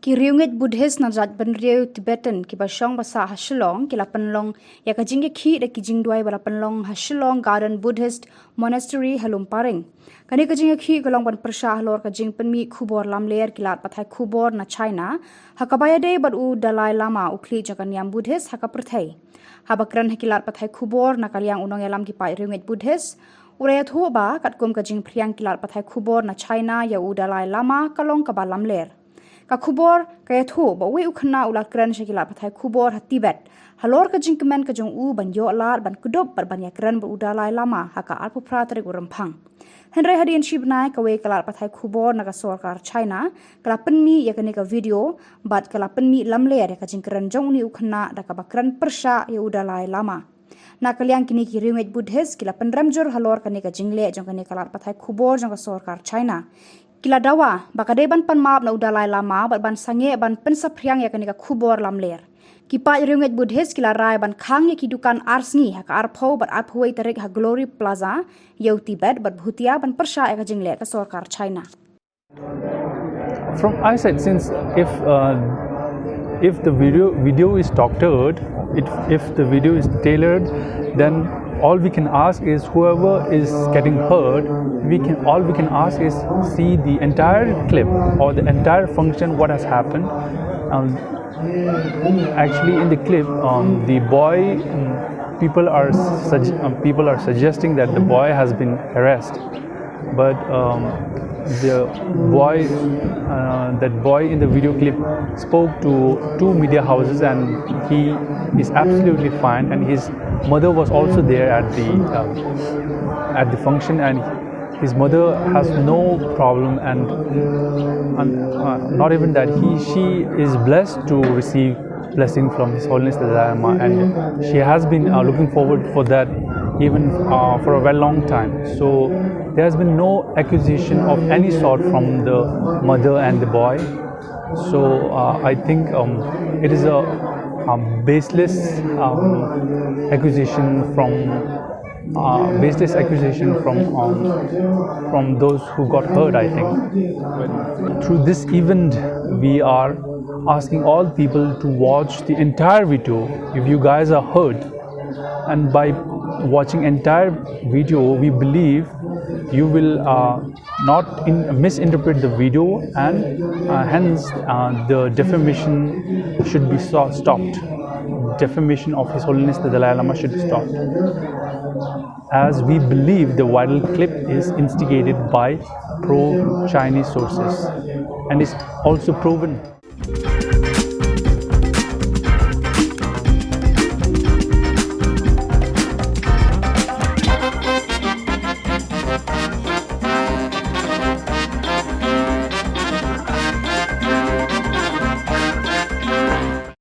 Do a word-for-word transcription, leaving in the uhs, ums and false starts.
Ki riewngeit Buddhist na jaitbynriew Tibetan kiba shong ba sah ha Shillong ki la pynlong ïa ka jingïakhih da ki jingduwai ba la pynlong ha Shillong Garden Buddhist Monastery ha Lumparing. Kane ka jingïakhih ka long ban pyrshah halor ka jingpynmih khubor lamler ki lad pathai khubor na China, ha kaba ïadei bad u Dalai Lama, u khlieh jong ka niam Buddhist ha ka pyrthei. Haba kren ha ki lad pathai khubor na ka liang u nongïalam ki paid riewngeit Buddhist, u la ïathuh ba katkum ka jingphriang ki lad pathai khubor na China ïa u Dalai Lama ka long kaba lamler. Ka khubor ka ïathuh ba uwei u khynnah u la kren sha ki lad pathai khubor ha Tibet halor ka jingkmen ka jong u ban ïoh lad ban kdup bad ban ïakren bad u Dalai Lama ha ka arphew phra tarik u Rymphang. Hynrei hadien shi bnai kawei ka lad pathai khubor na ka sorkar China ka la pynmih ïa kane ka video bad ka la pynmih lamler ïa ka jingkren jong une u khynnah da kaba kren pyrshah ïa u Dalai Lama. Na ka liang kine ki riewngeit Buddhist ki la pynrem jur halor kane ka jingleh jong kane ka lad pathai khubor jong ka sorkar China. Ki la dawa ba ka dei ban pan map na u Dalai Lama bad ban sangeh ban pynsaphriang ïa kane ka khubor lamler. Ki paid riewngeit Buddhist ki la rai ban khang ïa ki dukan ar sngi ha ka arphew bad arphew wei tarik ha Glory Plaza, ïa u Tibet bad bhutia ban pyrshah ïa ka jingleh ka sorkar China. From I said, since if uh, if the video video is doctored, it, if the video is tailored, then all we can ask is whoever is getting hurt, we can all we can ask is see the entire clip or the entire function, what has happened. Um, actually, in the clip, um, the boy, um, people are sug- um, people are suggesting that the boy has been harassed, but um, the boy, uh, that boy in the video clip spoke to two media houses, and he is absolutely fine. And his mother was also there at the um, at the function, and his mother has no problem, and, and uh, not even that, he she is blessed to receive blessing from His Holiness the Dalai Lama, and she has been uh, looking forward for that even uh, for a very long time. So there has been no accusation of any sort from the mother and the boy. So uh, I think um, it is a, a baseless um, accusation from uh, baseless accusation from um, from those who got hurt. I think through this event, we are asking all people to watch the entire video. If you guys are hurt, and by watching entire video, we believe you will uh, not in, misinterpret the video, and uh, hence uh, the defamation should be so- stopped. Defamation of His Holiness the Dalai Lama should be stopped, as we believe the viral clip is instigated by pro-Chinese sources and is also proven.